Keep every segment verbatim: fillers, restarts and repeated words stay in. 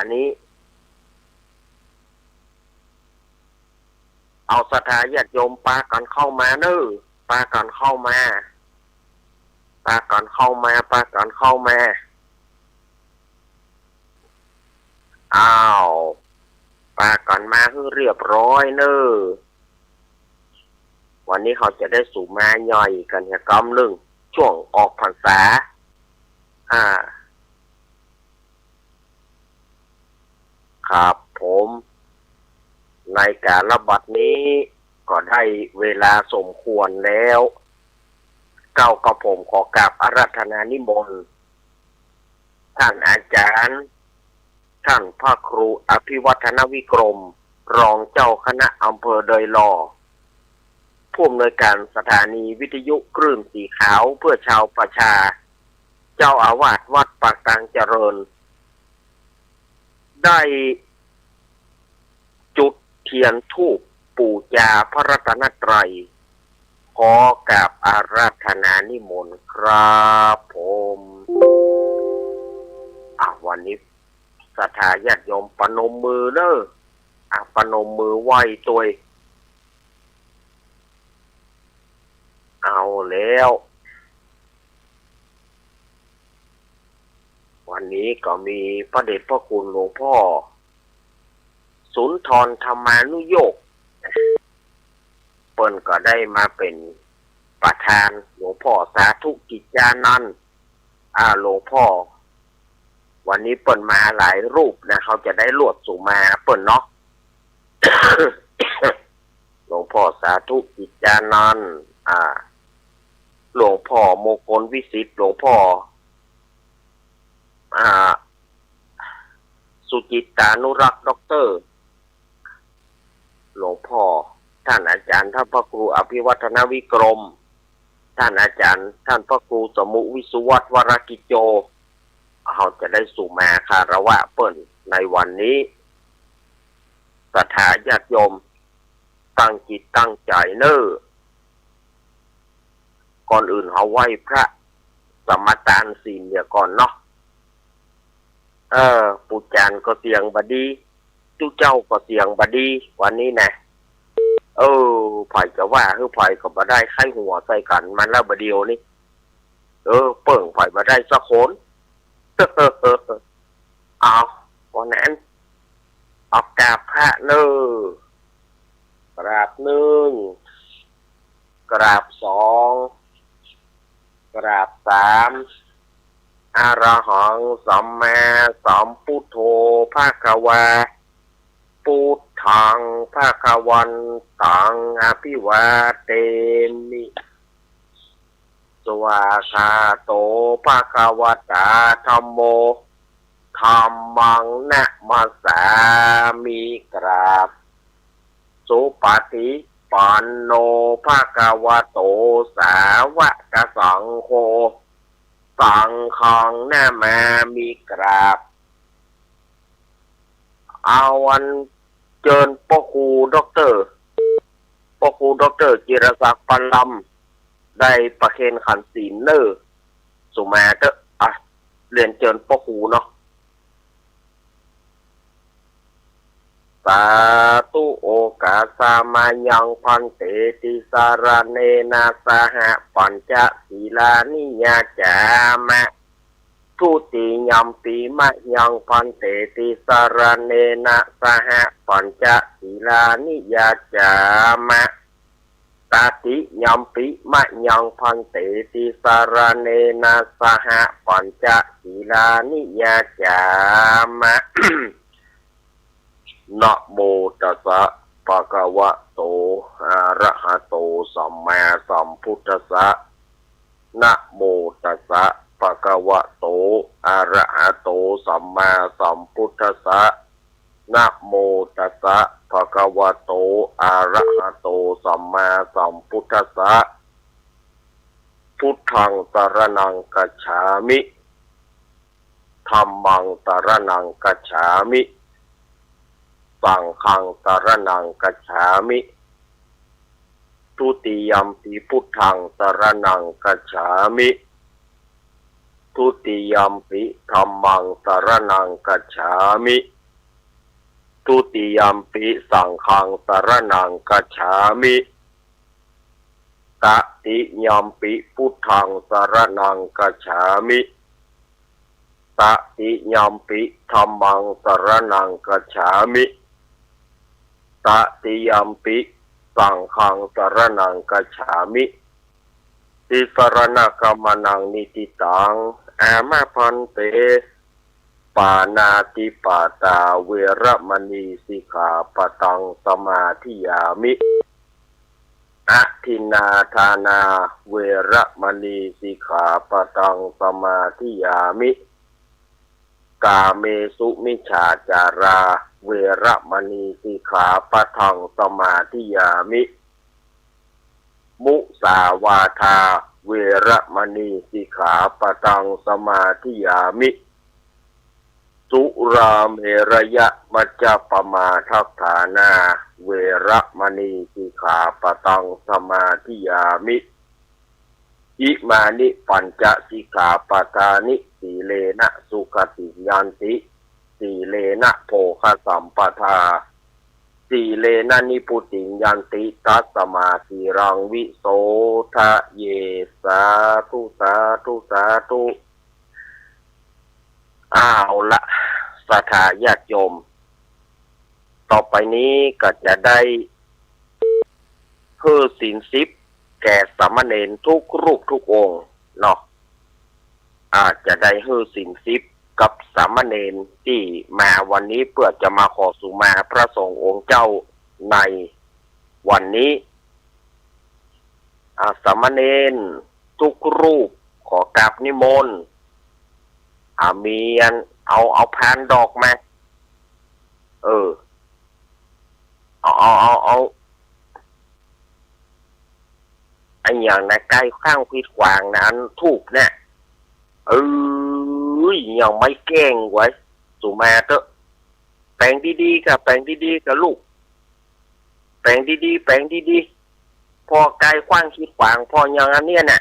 อันนี้ เอาศรัทธาญาติโยมปากั๋นเข้ามาเน่อ ปากั๋นเข้ามา ปากั๋นเข้ามา ปากั๋นเข้ามา อ้าว ปากั๋นมาหื้อเรียบร้อยเน่อ วันนี้เฮาจะได้สุมาย่อยกั๋นเหียกำนึ่ง ช่วงออกพรรษา อ่า ครับผม ในกาลบัดนี้ก็ได้เวลาสมควรแล้ว เก้ากระผมขอกราบอาราธนานิมนต์ ท่านอาจารย์ ท่านพระครูอภิวัฒนวิกรม รองเจ้าคณะอำเภอดอยหล่อ ผู้อำนวยการสถานีวิทยุคลื่นสีขาวเพื่อชาวประชา เจ้าอาวาสวัดปากตางเจริญ ได้จุดเทียนธูปปู๋จาพระรัตนตรัย ขอกราบอาราธนานิมนต์ครับผม อ่ะ วันนี้ศรัทธาญาติโยมประนมมือเน่อ อ่ะ ประนมมือไหว้ตวย เอาแล้ว วันนี้ก็มีพระเดชพระคุณหลวงพ่อสุนทรธรรมานุโยค เปิ้นก็ได้มาเป๋นประธาน หลวงพ่อสาธุกิจจานันท์ อ่า หลวงพ่อ วันนี้เปิ้นมาหลายรูปนะ เฮาจะได้ลวดสุมาเปิ้นเนาะ หลวงพ่อสาธุกิจจานันท์ อ่า หลวงพ่อมงคลวิสิทธิ์ หลวงพ่อ อ่า สุจิตตานุรักษ์ ด็อกเตอร์ หลวงพ่อ ท่านอาจารย์ ท่านพระครูอภิวัฒนวิกรม ท่านอาจารย์ ท่านพระครูสมุวิสุวัฒน์ วรกิจโจ เฮาจะได้สุมาคารวะเปิ้นในวันนี้ ศรัทธาญาติโยม ตั้งจิตตั้งใจ๋เน่อ ก่อนอื่นเฮาไหว้พระ สมาตานศีลเหียก่อนเนาะ เออ ปู่จ๋ารย์ก็เสียงบ่ดี ตุ๊เจ้าก็เสียงบ่ดี วันนี้นะ เออ ใผจะว่าหื้อใผก็บ่ได้ ใค่หัวใส่กั๋นมาแล้วบ่าเดี่ยวนี้ เออ เปิ้งใผบ่ได้สักคน เอา วันนั้น เอากราบพระเน่อ กราบนึ่ง กราบสอง กราบสาม อะระหังสัมมาสัมพุทโธ ภะคะวา พุทธัง ภะคะวันตัง อะภิวาเทมิ สวาคาโต ภะคะวะตา ธัมโม ธัมมัง นะมัสสามิ กราบ สุปะฏิปันโน ภะคะวะโต สาวะกะสังโฆ สังฆัง นะมามิ กราบ เอาอันเจิญป้อครูด็อกเตอร์ ป้อครูด็อกเตอร์จิรศักดิ์ ปันลำ ได้ประเคนขันศีลเน่อ สุมาเต๊อะ อ่ะ เรียนเจิญป้อครูเนาะ สาธุ โอ กาสะ มะยัง ภันเต ติสะระเณนะ สะหะ ปัญจะ สีลานิ ยาจามะ ทุติยัมปิ มะยัง ภันเต ติสะระเณนะ สะหะ ปัญจะ สีลานิ ยาจามะ ตติยัมปิ มะยัง ภันเต ติสะระเณนะ สะหะ ปัญจะ สีลานิ ยาจามะ นะโมตัสสะ ภะคะวะโต อะระหะโต สัมมาสัมพุทธัสสะ นะโมตัสสะ ภะคะวะโต อะระหะโต สัมมาสัมพุทธัสสะ นะโมตัสสะ ภะคะวะโต อะระหะโต สัมมาสัมพุทธัสสะ พุทธัง สะระณัง กัจฉามิ ธัมมัง สะระณัง กัจฉามิ สังฆัง สะระณัง กัจฉามิ ทุติยัมปิ พุทธัง สะระณัง กัจฉามิ ทุติยัมปิธัมมังสรณังคัจฉามิ ทุติยัมปิสังฆังสรณังคัจฉามิ ตติยัมปิพุทธังสรณังคัจฉามิ ตติยัมปิธัมมังสรณังคัจฉามิ ตติยัมปิสังฆังสรณังคัจฉามิ ติสรณะกัมมะนังนิฏฐิตัง อามะภันเต ปาณาติปาตาเวระมะณีสิกขาปะทังสมาธิยามิ อะทินนาทานาเวระมะณีสิกขาปะทังสมาธิยามิ กาเมสุมิจฉาจาราเวระมะณีสิกขาปะทังสมาธิยามิ มุสาวาทาเวระมะณีสิกขาปะทังสมาธิยามิ สุราเมรยะมัจจปมาทัฏฐานาเวระมะณีสิกขาปะทังสมาธิยามิ อิมานิปัญจสิกขาปะทานิ สีเลนะสุขติงยันติ สีเลนะโภคสัมปทา สีเลนะนิพพุติงยันติ ตัสมาสีลังวิโสทะเย สาธุ สาธุ สาธุ เอาละ ศรัทธาญาติโยม ต่อไปนี้ก็จะได้หื้อศีลสิบแก่สามเณรทุกรูปทุกองค์เนาะ อาจจะได้หื้อศีลสิบกับสามเณรตี้มาวันนี้เปื้อจะมาขอสุมาพระสงฆ์องค์เจ้าในวันนี้ อ่า สามเณรทุกรูปขอกราบนิมนต์ อ่า มีอัน เอา เอาพานดอกมา เออ เอา เอา เอา เอา ไอ้หยังนะ ไก่ข้างขีดขวางนะ อันธูปเนี่ย เอ้ย ยังไม่แก้งไว้ สุมาเต๊อะ แป๋งดีๆ ก่ะ แป๋งดีๆ ก่ะลูก แป๋งดีๆ แป๋งดีๆ พ่อไก่ข้างขีดขวาง พ่อยังอันเนี้ยน่ะ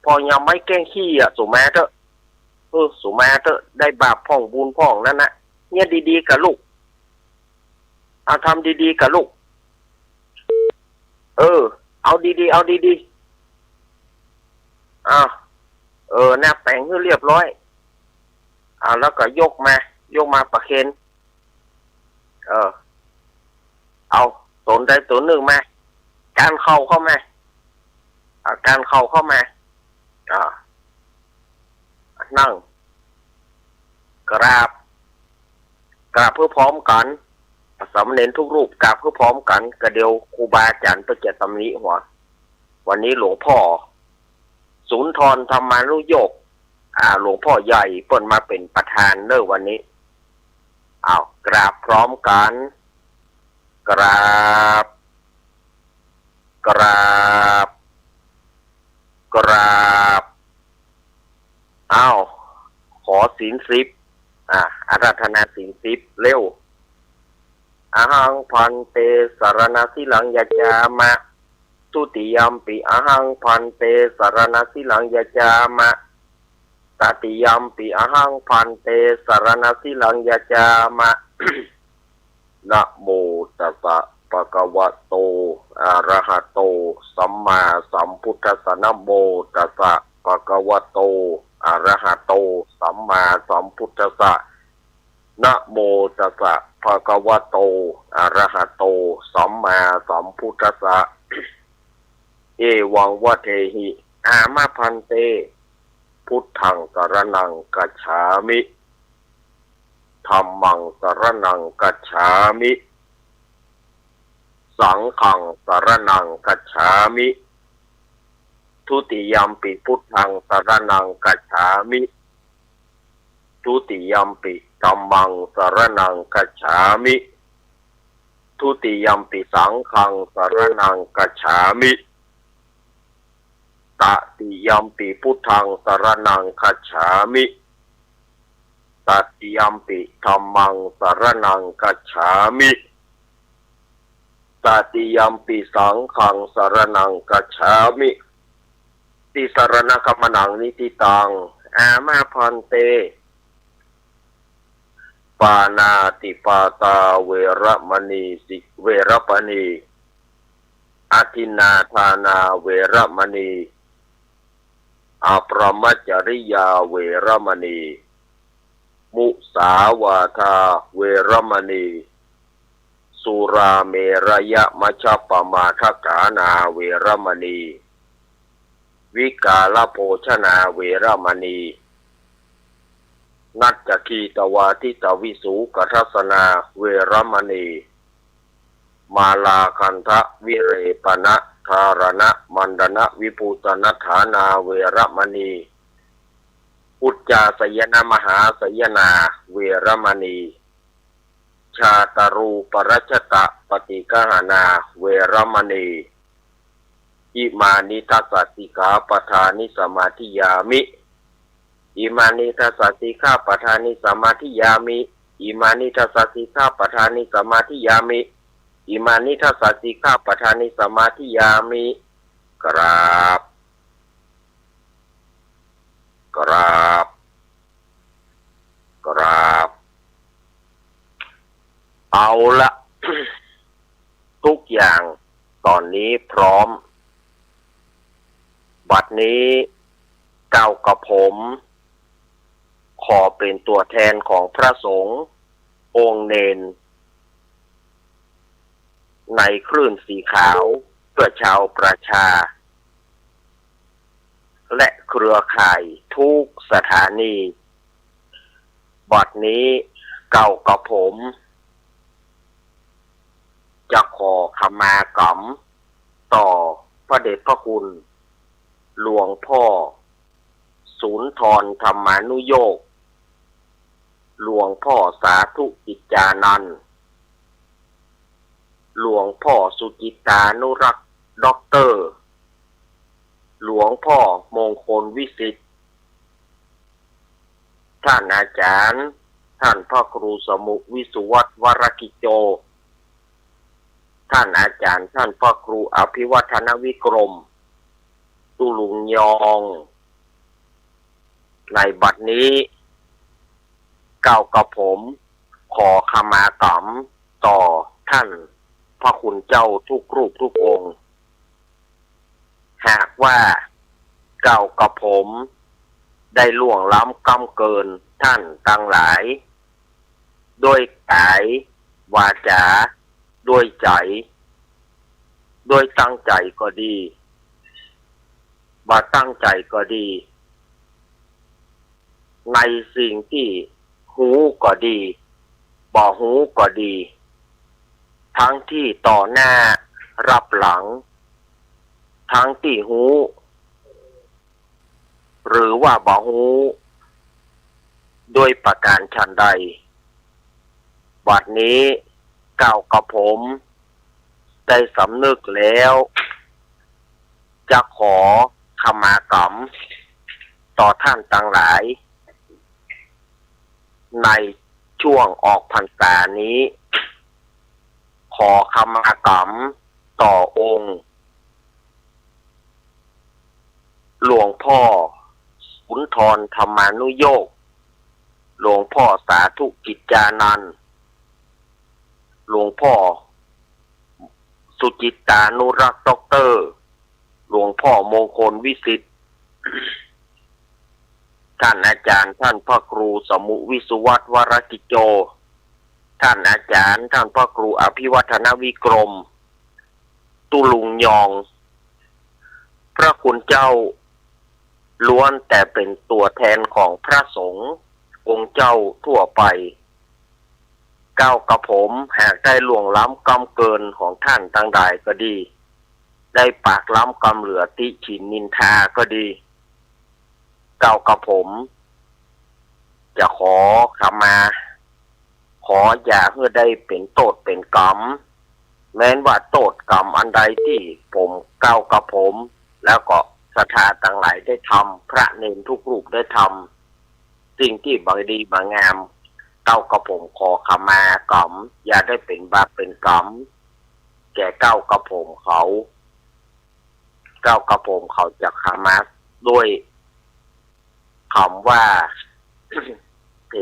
พ่อยังไม่แก้งขี้อ่ะ สุมาเต๊อะ เออ สุมาเต๊อะ ได้บาปพ่องบุญพ่องนั้นน่ะ เนี่ยดีๆ ก่ะลูก เอาทำดีๆ ก่ะลูก เออ เอาดีๆ เอาดีๆ อ่ะ เออ นะ แป๋งหื้อเรียบร้อย อ่ะ แล้วก็ยกมา ยกมาประเคน เออ เอา ต๋นใดต๋นนึ่งมา กานเข่าเข้ามา อ่ะ กานเข่าเข้ามา อ่ะ นั่ง กราบ กราบเพื่อพร้อมกั๋น สามเณรทุกรูปกราบเพื่อพร้อมกั๋น กะเดี๋ยวครูบาอาจ๋ารย์เปิ้นจะตำหนิหัว วันนี้หลวงพ่อสุนทรธรรมานุโยค อ่า หลวงพ่อใหญ่เปิ้นมาเป๋นประธานเน้อวันนี้ อ้าว กราบพร้อมกั๋น กราบ กราบ กราบ อ้าว ขอศีลสิบ อ่า อาราธนาศีลสิบ เร็ว อะหัง ภันเต สะระณะสีลัง ยัจฉามะ ทุติยัมปิ อะหัง ภันเต สะระณะสีลัง ยัจฉามะ ตติยัมปิ อะหัง ภันเต สะระณะสีลัง ยัจฉามะ นะโมตัสสะ ภะคะวะโต อะระหะโต สัมมาสัมพุทธัสสะ นะโมตัสสะ ภะคะวะโต อะระหะโต สัมมาสัมพุทธัสสะ นะโมตัสสะ ภะคะวะโต อะระหะโต สัมมาสัมพุทธัสสะ เอวังวะเทหิ อะหัง ภันเต พุทธัง สะระณัง คัจฉามิ ธัมมัง สะระณัง คัจฉามิ สังฆัง สะระณัง คัจฉามิ ทุติยัมปิ พุทธัง สะระณัง คัจฉามิ ทุติยัมปิ ธัมมัง สะระณัง คัจฉามิ ทุติยัมปิ สังฆัง สะระณัง คัจฉามิ ตติยัมปิ พุทธัง สะระณัง คัจฉามิ ตติยัมปิ ธัมมัง สะระณัง คัจฉามิ ตติยัมปิ สังฆัง สะระณัง คัจฉามิ ติสรณะกัมมะนัง นิฏฐิตัง อามา ภันเต ปาณาติปาตา เวระมณี สิ เวระมณี อทินนาทานา เวระมณี อประมจริยา เวระมณี มุสาวาทา เวระมณี สุราเมรยมัชฌปมาทฐานา เวระมณี วิกาลโภชนา เวระมณี นัจจคีตวาทิตวิสูขทัสสนา เวระมณี มาลาคันธวิเลปณธารณมันดนวิภูสนัฏฐานา เวระมณี อุจจาสยนมหาสยนา เวระมณี ชาตรูปรัชตปฏิกหานา เวระมณี อิมานิทัสสะสิกขาปะทานิ สมาธิยามิ อิมานิทัสสะสิกขาปะทานิ สมาธิยามิ อิมานิทัสสะสิกขาปะทานิ สมาธิยามิ อิมานิทัสสะสิกขาปะทานิ สมาธิยามิ กราบ กราบ กราบ เอาละ ทุกอย่างตอนนี้พร้อม บัดนี้เก้ากระผม ขอเป็นตัวแทนของพระสงฆ์องค์เณร ในคลื่นสีขาวเพื่อชาวประชา และเครือข่ายทุกสถานี บัดนี้เก้ากระผม จะขอขมากรรมต่อพระเดชพระคุณ หลวงพ่อสุนทรธรรมานุโยค หลวงพ่อสาธุกิจจานันท์ หลวงพ่อสุจิตตานุรักษ์ด็อกเตอร์ หลวงพ่อมงคลวิสิทธิ์ ท่านอาจารย์ ท่านพระครูสมุวิสุวัฒน์ วรกิจโจ ท่านอาจารย์ ท่านพระครูอภิวัฒนวิกรม ตุลุงยอง ในบัดนี้ เก้ากระผม ขอขมากรรมต่อท่านพระคุณเจ้าทุกรูปทุกองค์ หากว่าเก้ากระผมได้ล่วงล้ำก้ำเกินท่านตังหลาย ด้วยกายวาจา ด้วยใจ๋ ด้วยตั้งใจ๋ก็ดี บ่ตั้งใจ๋ก็ดี ในสิ่งตี้ฮู้ก็ดี บ่ฮู้ก็ดี ทั้งตี้ต่อหน้ารับหลัง ทั้งตี้ฮู้ หรือว่าบ่ฮู้ ด้วยประการฉันใด บัดนี้เก้ากระผมได้สำนึกแล้ว จะขอขมากรรมต่อท่านตังหลาย ในช่วงออกพรรษานี้ ขอขมากรรมต่อองค์ หลวงพ่อสุนทรธรรมานุโยค หลวงพ่อสาธุกิจจานันท์ หลวงพ่อสุจิตตานุรักษ์ด็อกเตอร์ หลวงพ่อมงคลวิสิทธิ์ ท่านอาจารย์ ท่านพระครูสมุวิสุวัฒน์ วรกิจโจ ท่านอาจารย์ ท่านพระครูอภิวัฒนวิกรม ตุลุงยอง พระคุณเจ้าล้วนแต่เป็นตัวแทนของพระสงฆ์องค์เจ้าทั่วไป เก้ากระผมหากได้ล่วงล้ำก้ำเกินของท่านตังหลายก็ดี ได้ปากล้ำกำเหลือติฉินนินทาก็ดี เก้ากระผมจะขอขมา ขออย่าหื้อได้เป๋นโต้ษเป๋นกรรม แม้นว่าโต้ษกรรมอันใดตี้ผมเก้ากระผม แล้วก็ศรัทธาตังหลายได้ทำ พระเณรทุกรูปได้ทำ สิ่งตี้บ่ดีบ่งาม เก้ากระผมขอขมากรรม อย่าได้เป๋นบาปเป๋นกรรม แก่เก้ากระผมเขา เก้ากระผมเขาจะขมาด้วย กำว่า เถ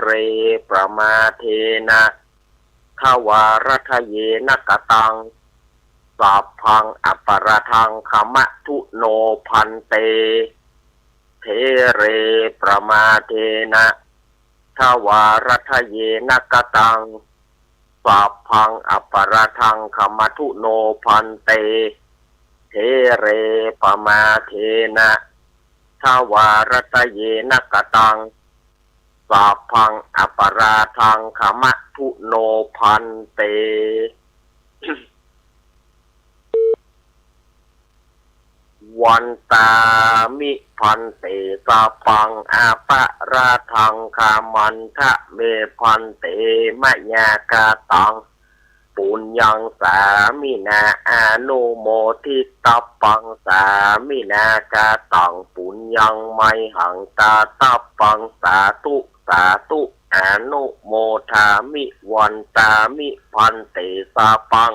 เร ประมาเทนะ ทวารัตเยนะกะตัง สัพพังอปราทังขมะทุโนภันเต เถเร ประมาเทนะ ทวารัตเยนะกะตัง สัพพังอปราทังขมะทุโนภันเต เถเร ประมาเทนะ ทวารัตเยนะกะตัง สัพพังอปราทังขมะทุโนภันเต วันตามิภันเต สัพพังอปราทังขมันทะเมภันเต มะยากะตัง ปุญญังสามินา อนุโมทิตัพพัง สามินากะตัง ปุญญัง มะหัง ตาตัพพัง สาธุ สาธุ อนุโมทามิ วันตามิภันเต สัพพัง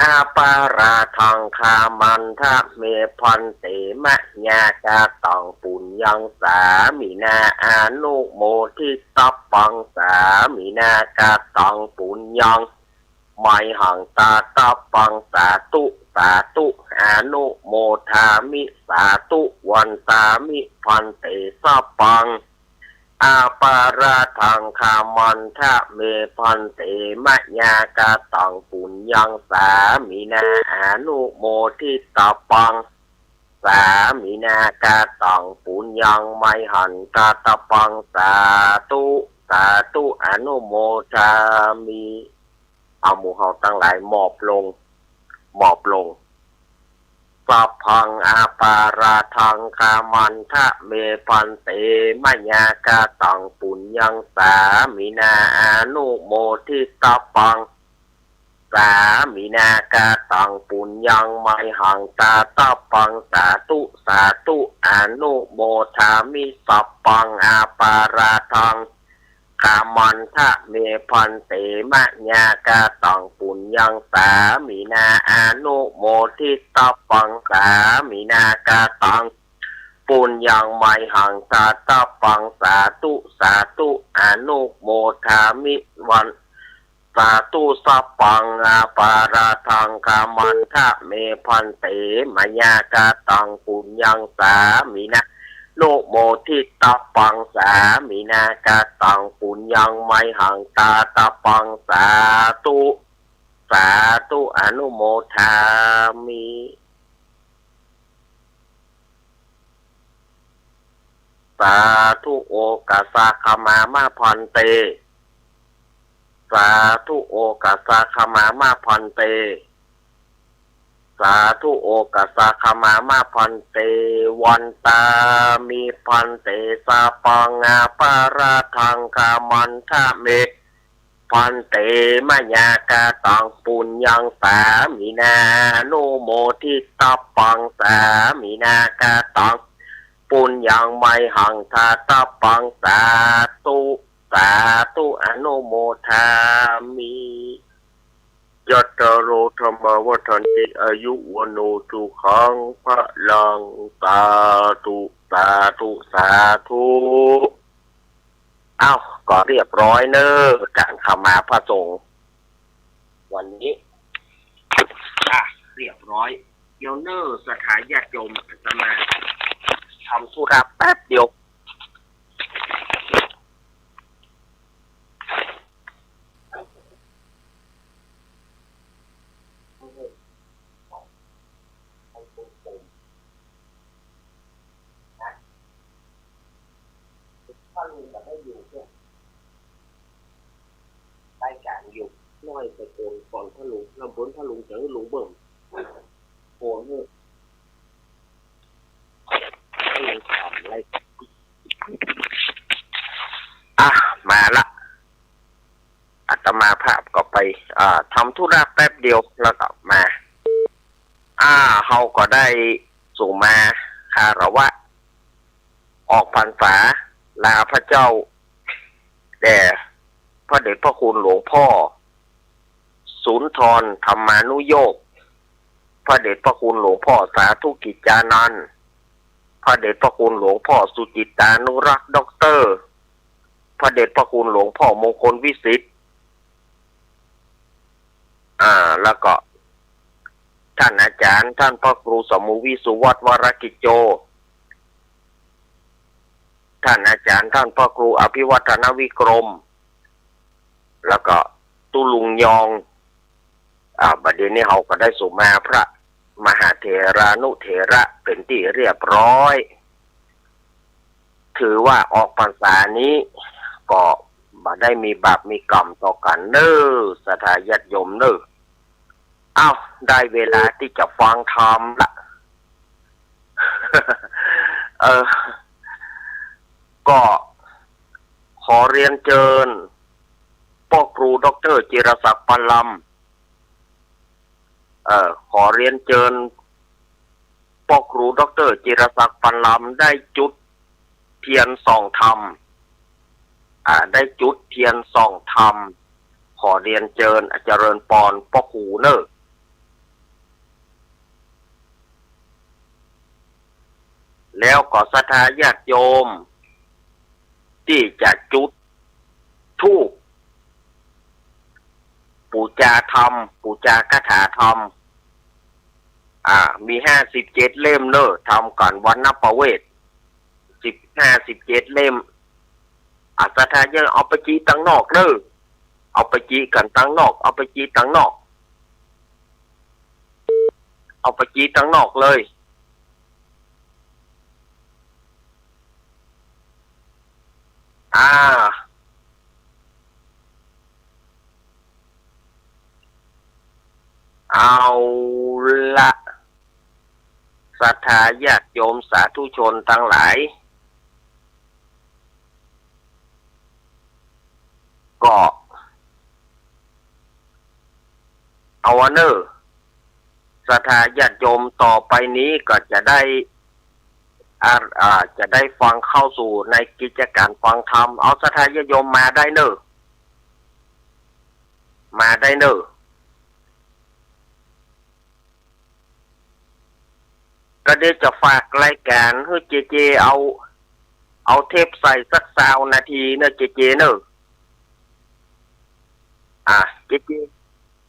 อปราทังขมันทะเมภันเต มะยากะตัง ปุญญัง สามินา อนุโมทิตัพพัง สามินากะตัง ปุญญัง มะหัง ตาตัพพัง สาธุ สาธุ อนุโมทามิ สาธุ วันตามิ ภันเต สัพพังอปราทังขมันทะเม ภันเต มะยากะตัง ปุญญัง สามินา อนุโมทิตัพพัง สามินากะตัง ปุญญัง มะหัง ตาตัพพัง สาธุ สาธุ อนุโมทามิ เอาหมู่เฮาตังหลายหมอบลง หมอบลง สัพพังอปราทังขมันทะเม ภันเต มะยากะตัง ปุญญัง สามินา อนุโมทิตัพพัง สามินากะตัง ปุญญัง มะหัง ตาตัพพัง สาธุ สาธุ อนุโมทามิ สัพพังอปราทังขมันทะเม ภันเต มะยากะตัง ปุญญัง สามินา อนุโมทิตัพพัง สามินากะตัง ปุญญัง มะหัง ตาตัพพัง สาธุ สาธุ อนุโมทามิ วัน สาธุ สัพพังอปราทังขมันทะเม ภันเต มะยากะตัง ปุญญัง สามินา นุโมทิตัพพัง สามินากะตัง ปุญญัง มะหัง ตาตัพพัง สาธุ สาธุ อนุโมทามิ สาธุ โอกัสสะ ขมามะ ภันเต สาธุ โอกัสสะ ขมามะ ภันเต สาธุ โอกัสสะ ขมามะ ภันเต วันตามิ ภันเต สัพพังอปราทังขมันทะเม ภันเต มะยากะตัง ปุญญัง สามินา อนุโมทิตัพพัง สามินากะตัง ปุญญัง มะหัง ตาตัพพัง สาธุ สาธุ อนุโมทามิ ยัตตาโร ธัมมา วัฑฒันติ อายุ วัณโณ สุขัง พลัง สาธุ สาธุ สาธุ อ้าว ก็เรียบร้อยเนอะ ก๋านขมาพระสงฆ์วันนี้ อ่ะ เรียบร้อย เดี๋ยวเนอะ ศรัทธาญาติโยม อาตมาทำธุระแป๊บเดียว พระลุงก็ได้อยู่เนี่ย รายการอยู่ น้อยตะโกนก่อนพระลุง ลำบนพระลุงจะหื้อลุงเบิ่ง โกนหื้อ พระลุงถามอะไร อ่ะ มาละ อาตมาภาพก็ไป อ่า ทำธุระแป๊บเดียวแล้วก็มา อ่า เฮาก็ได้สุมาคารวะ ออกพรรษา ลาพระเจ้า แด่พระเดชพระคุณหลวงพ่อ สุนทรธรรมานุโยค พระเดชพระคุณหลวงพ่อสาธุกิจจานันท์ พระเดชพระคุณหลวงพ่อสุจิตตานุรักษ์ ด็อกเตอร์ พระเดชพระคุณหลวงพ่อมงคลวิสิทธิ์ อ่า แล้วก็ท่านอาจารย์ ท่านพระครูสมุวิสุวัฒน์ วรกิจโจ ท่านอาจารย์ ท่านพระครูอภิวัฒนวิกรม แล้วก็ตุ๊ลุงยอง อ่า บัดนี้เฮาก็ได้สุมาพระมหาเถรานุเถระเป็นตี้เรียบร้อย ถือว่าออกพรรษานี้ก็บ่ได้มีบาปมีกรรมต่อกั๋นเน่อ ศรัทธาญาติโยมเน่อ อ้าว ได้เวลาตี้จะฟังธรรมละ เออ ก็ขอเรียนเจิญป้อครูด็อกเตอร์จิรศักดิ์ ปันลำ เอ่อ ขอเรียนเจิญป้อครูด็อกเตอร์จิรศักดิ์ ปันลำ ได้จุดเทียนส่องธรรม อ่า ได้จุดเทียนส่องธรรม ขอเรียนเจิญ อ่ะ เจริญปอนป้อครูเน่อ แล้วก็ศรัทธาญาติโยมตี้จะจุดธูปปู๋จาธรรม ปู๋จาคาถาธรรม อ่า มีห้าสิบเจ็ดเล่มเน่อ ธรรมกั๋นวัณประเวท สิบ ห้าสิบเจ็ดเล่ม อ่า ศรัทธาญาติเอาไปจิตังนอกเน่อ เอาไปจิกั๋นตังนอก เอาไปจิตังนอก เอาไปจิตังนอกเลย อ่า เอาละ ศรัทธาญาติโยมสาธุชนตังหลาย ก็ เอาอะเน่อ ศรัทธาญาติโยมต่อไปนี้ก็จะได้ อ่า อ่า จะได้ฟังเข้าสู่ในกิจการฟังธรรม เอาศรัทธาญาติโยมมาได้เน่อ มาได้เน่อ ก็เดี๋ยวจะฝากรายการหื้อเจเจ เอา เอาเทปใส่สักซาวนาทีเน่อเจเจเน่อ อ่า เจเจ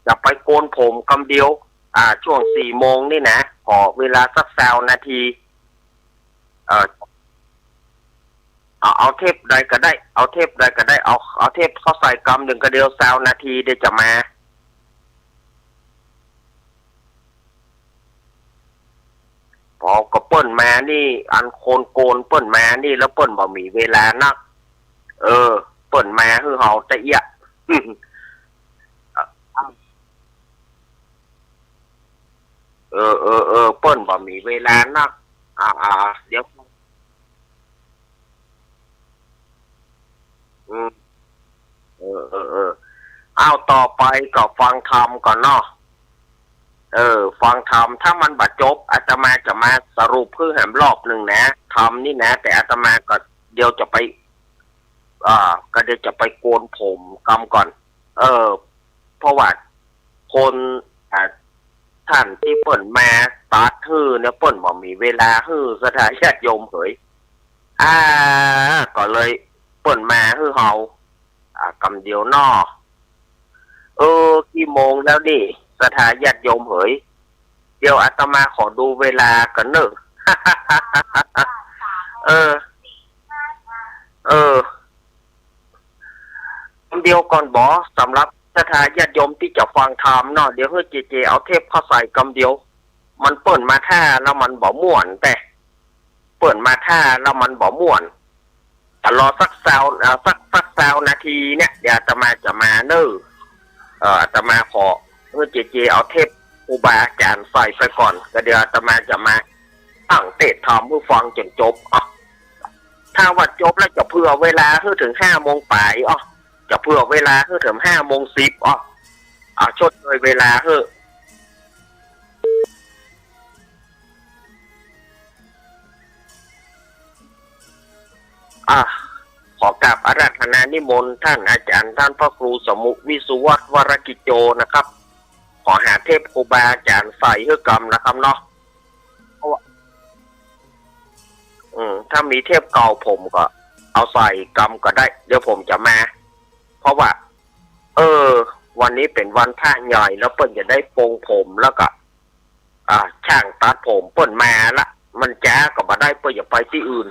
จะไปโกนผมกำเดียว อ่า ช่วงสี่โมงนี่นะ ขอเวลาสักซาวนาที เอ่อ เอา เอาเทปใดก็ได้ เอาเทปใดก็ได้ เอา เอาเทปเข้าใส่กำนึ่งก็เดี๋ยวซาวนาทีเดี๋ยวจะมา ปอก็เปิ้นมานี่ อันคนโกนเปิ้นมานี่ แล้วเปิ้นบ่มีเวลานัก เออ เปิ้นมาหื้อเฮาตะเอี้ยะ เออ เออ เออ เปิ้นบ่มีเวลานัก อ่า อ่า เดี๋ยว อืม เออ เออ เออ อ้าว ต่อไปก็ฟังธรรมก่อนเนาะ เออ ฟังธรรม ถ้ามันบ่จบ อาตมาจะมาสรุปหื้อแหมรอบนึ่งนะ ธรรมนี่นะ แต่อาตมาก็เดี๋ยวจะไป อ่า ก็เดี๋ยวจะไปโกนผมกำก่อน เออ เพราะว่าคน อ่า ท่านตี้เปิ้นมาตัดหื้อเนี่ย เปิ้นบ่มีเวลาหื้อศรัทธาญาติโยมเหย อ่า ก็เลยเปิ้นมาหื้อเฮา อ่า กำเดียวเนาะ เออ กี่โมงแล้วนี่ ศรัทธาญาติโยมเหย เดี๋ยวอาตมาขอดูเวลาก่อนเน่อ เออ เออ กำเดียวก่อนบ่ สำหรับศรัทธาญาติโยมตี้จะฟังธรรมเนาะ เดี๋ยวหื้อเจเจเอาเทปเข้าใส่กำเดียว มันเปิ้นมาถ้าแล้วมันบ่ม่วนแต๊ เปิ้นมาถ้าแล้วมันบ่ม่วน อ่ะ รอสักซาว อ่า สัก สักซาวนาทีเนี่ย เดี๋ยวอาตมาจะมาเน่อ เอ่อ อาตมาขอหื้อเจเจเอาเทปครูบาอาจ๋ารย์ใส่ไปก่อน ก็เดี๋ยวอาตมาจะมาตั้งเตสน์ธรรมหื้อฟังจ๋นจบ อ่ะ ถ้าว่าจบแล้วจะเผื่อเวลาหื้อเถิงห้าโมงป๋าย อ่ะ จะเผื่อเวลาหื้อเถิงห้าโมงสิบ อ่ะ อ่ะ ชดเชยเวลาหื้อ อ่ะ ขอกราบอาราธนานิมนต์ท่านอาจ๋ารย์ ท่านพระครูสมุวิสุวัฒน์ วรกิจโจ นะครับ ขอหาเทปครูบาอาจ๋ารย์ใส่หื้อกำนะครับเนาะ เพราะว่า อืม ถ้ามีเทปเก่าผมก็เอาใส่กำก็ได้ เดี๋ยวผมจะมา เพราะว่า เออ วันนี้เป๋นวันพระใหญ่ แล้วเปิ้นจะได้ปลงผม แล้วก็ อ่า จ้างตัดผมเปิ้นมาละ มันจ๊าก็บ่ได้ เปิ้นอยากไปตี้อื่น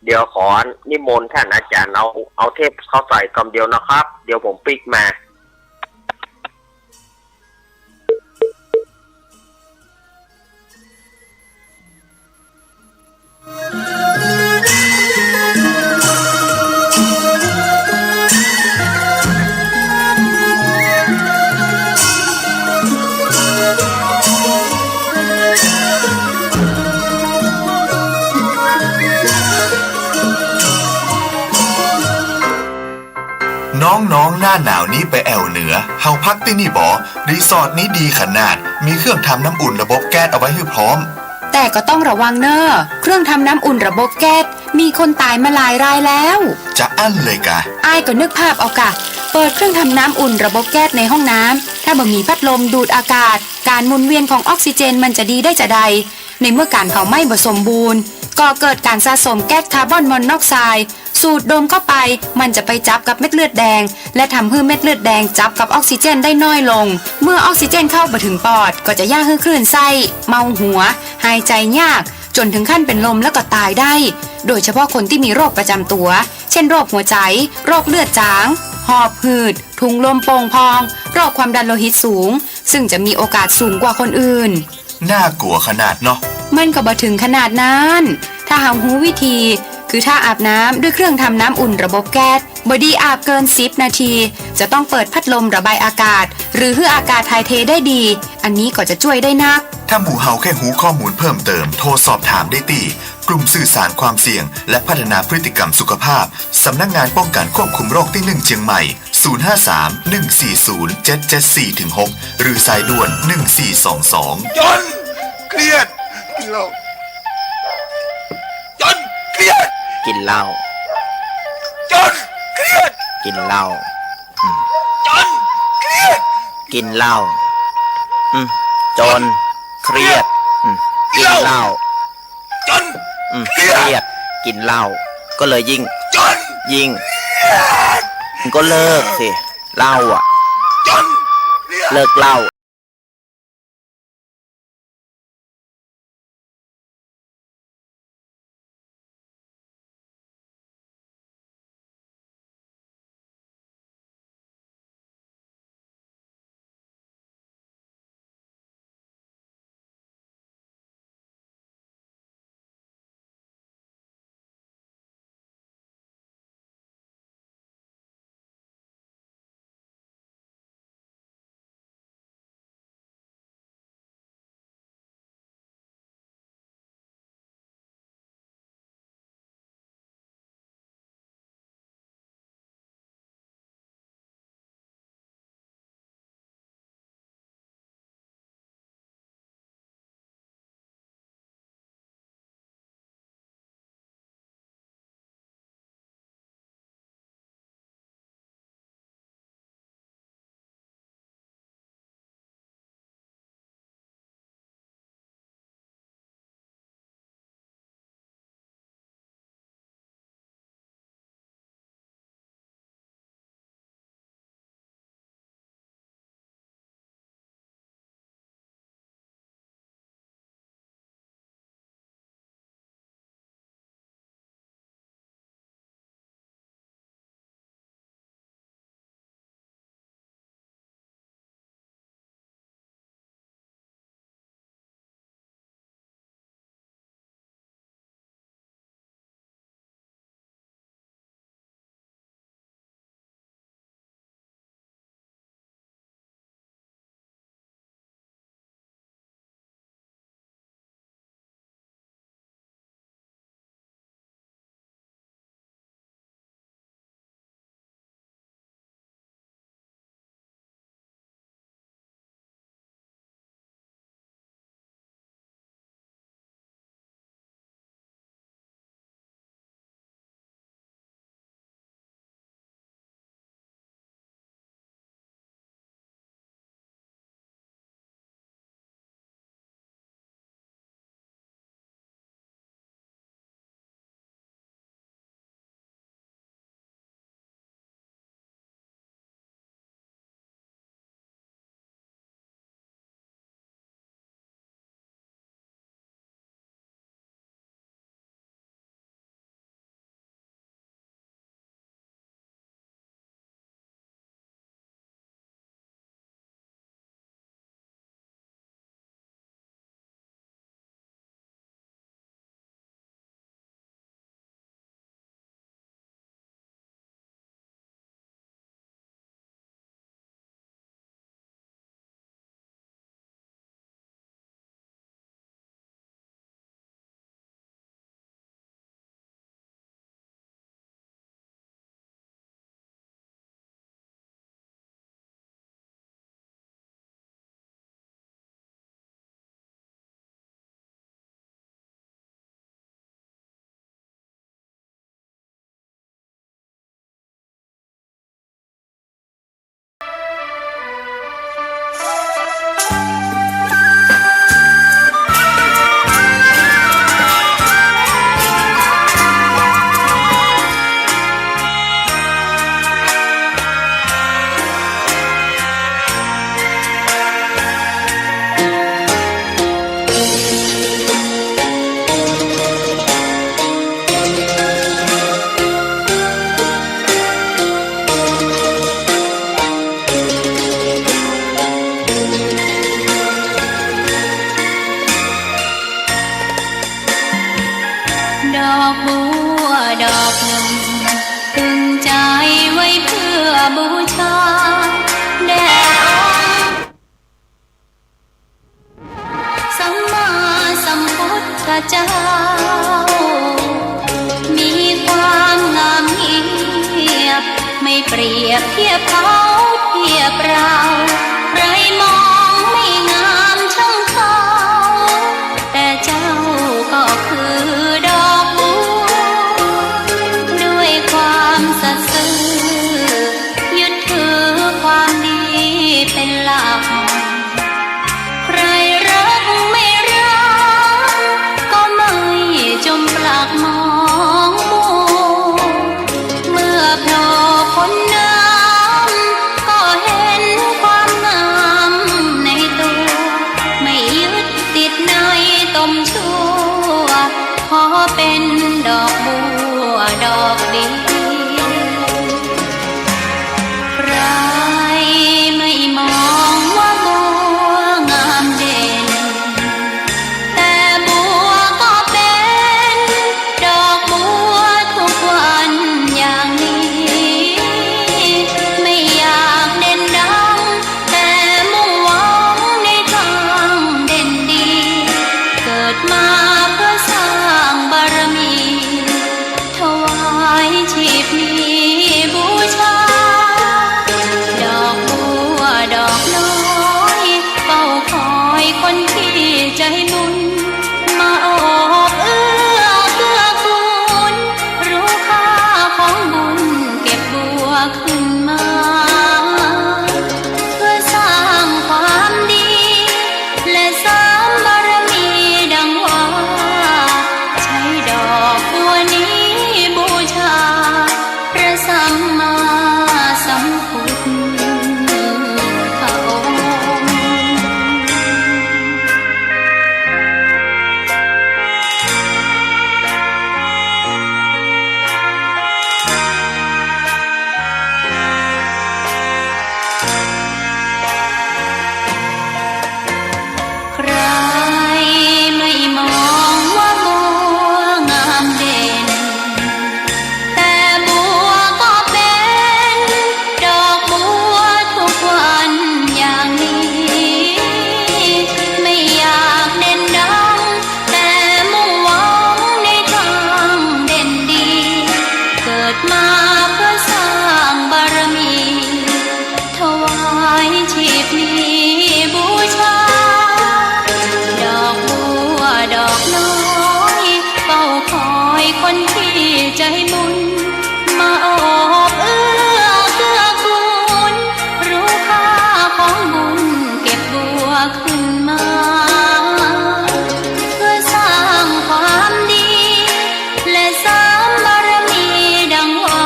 เดี๋ยวขอนิมนต์ท่านอาจารย์เอา เอาเทปเข้าใส่กำเดียวนะครับ เดี๋ยวผมปิ๊กมา น้องๆ หน้าหนาวนี้ไปแอ่วเหนือ เฮาพักตี้นี่บ่ รีสอร์ทนี้ดีขนาด มีเครื่องทำน้ำอุ่นระบบแก๊สเอาไว้หื้อพร้อม แต่ก็ต้องระวังเน่อ เครื่องทำน้ำอุ่นระบบแก๊ส มีคนต๋ายมาหลายรายแล้ว จะอั้นเลยกา อ้ายก็นึกภาพเอากา เปิดเครื่องทำน้ำอุ่นระบบแก๊สในห้องน้ำ ถ้าบ่มีพัดลมดูดอากาศ ก๋านหมุนเวียนของออกซิเจนมันจะดีได้จาใด ในเมื่อก๋านเผาไหม้บ่สมบูรณ์ ก่อเกิดก๋านสะสมแก๊สคาร์บอนมอนอกไซด์ สูดดมเข้าไป มันจะไปจับกับเม็ดเลือดแดง และทำหื้อเม็ดเลือดแดงจับกับออกซิเจนได้น้อยลง เมื่อออกซิเจนเข้าบ่ถึงปอด ก็จะย่าหื้อคลื่นไส้ เมาหัว หายใจ๋ยาก จ๋นถึงขั้นเป๋นลมแล้วก็ต๋ายได้ โดยเฉพาะคนตี้มีโรคประจ๋ำตั๋ว เช่น โรคหัวใจ๋ โรคเลือดจาง หอบหืด ถุงลมโป่งพอง โรคความดันโลหิตสูง ซึ่งจะมีโอกาสสูงกว่าคนอื่น น่ากลัวขนาดเนาะ มันก็บ่ถึงขนาดนั้น ถ้าเฮาฮู้วิธี คือถ้าอาบน้ำด้วยเครื่องทำน้ำอุ่นระบบแก๊ส บ่ดีอาบเกินสิบนาที จะต้องเปิดพัดลมระบายอากาศ หรือหื้ออากาศถ่ายเทได้ดี อันนี้ก็จะจ้วยได้นัก ถ้าหมู่เฮาแค่ฮู้ข้อมูลเพิ่มเติม โทรสอบถามได้ตี้ กลุ่มสื่อสารความเสี่ยง และพัฒนาพฤติกรรมสุขภาพ สำนักงานป้องกันควบคุมโรคตี้หนึ่งเจียงใหม่ ศูนย์ห้าสาม หนึ่งสี่ศูนย์ เจ็ดเจ็ดสี่ ถึง หก หรือสายด่วน หนึ่งสี่สองสอง จ๋น เครียด กินเหล้า จ๋น เครียด กินเหล้า จ๋น เครียด กินเหล้า อืม จ๋น เครียด กินเหล้า อืม จ๋น เครียด อืม กินเหล้า จ๋น อืม เครียด เครียด กินเหล้า ก็เลยยิ่ง จ๋น ยิ่ง เครียด ก็เลิกสิ เหล้าอะ จ๋น เครียด เลิกเหล้า เปรียบราว ใครมองไม่งามช่างเขา แต่เจ้าก็คือดอกบัว ด้วยความสัตย์ซื่อ ยึดถือความดีเป็นหลัก ใครรักไม่รัก ก็ไม่จมปลักมองมัว เมื่อโผล่พ้นน้ำ ก็เห็นความงามในตัว ไม่ยึดติดในตมชั่ว ขอเป็นดอกบัวดอกเดียว ใครไม่มองว่าบัวงามเด่น แต่บัวก็เป็นดอกบัวทุกวันอย่างนี้ ไม่อยากเด่นดัง แต่มุ่งหวังในทางเด่นดี เกิดมาเพื่อสร้างบารมี ถวายชีพนี้บูชา ดอกบัวดอกน้อย เฝ้าคอยคนที่ใจบุญ มาโอบเอื้อเกื้อกูล รู้ค่าของบุญเก็บบัวขึ้นมา เพื่อสร้างความดี และเสริมบารมีดังว่า ใช้ดอกบัวนี้บูชา พระสัมมาสัมพุทธองค์ ใครไม่มองว่าบัวงามเด่น แต่บัวก็เป็นดอกบัวทุกวันอย่างนี้ ไม่อยากเด่นดัง แต่มุ่งหวังในทางเด่นดี เกิดมาเพื่อสร้างบารมี ถวายชีพนี้บูชา ดอกบัวดอกน้อย เฝ้าคอยคนที่ใจบุญ มาโอบเอื้อเกื้อกูล รู้ค่าของบุญเก็บบัวขึ้นมา เพื่อสร้างความดี และเสริมบารมีดังว่า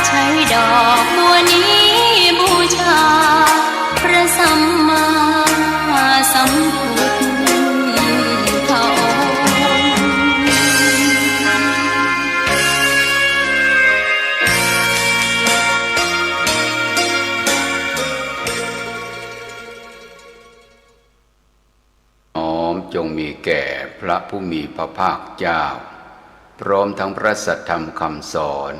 ใช้ดอกบัวนี้บูชา พระสัมมาสัมพุทธองค์ น้อมจงมีแก่พระผู้มีพระภาคเจ้า พร้อมทั้งพระสัทธรรมคำสอน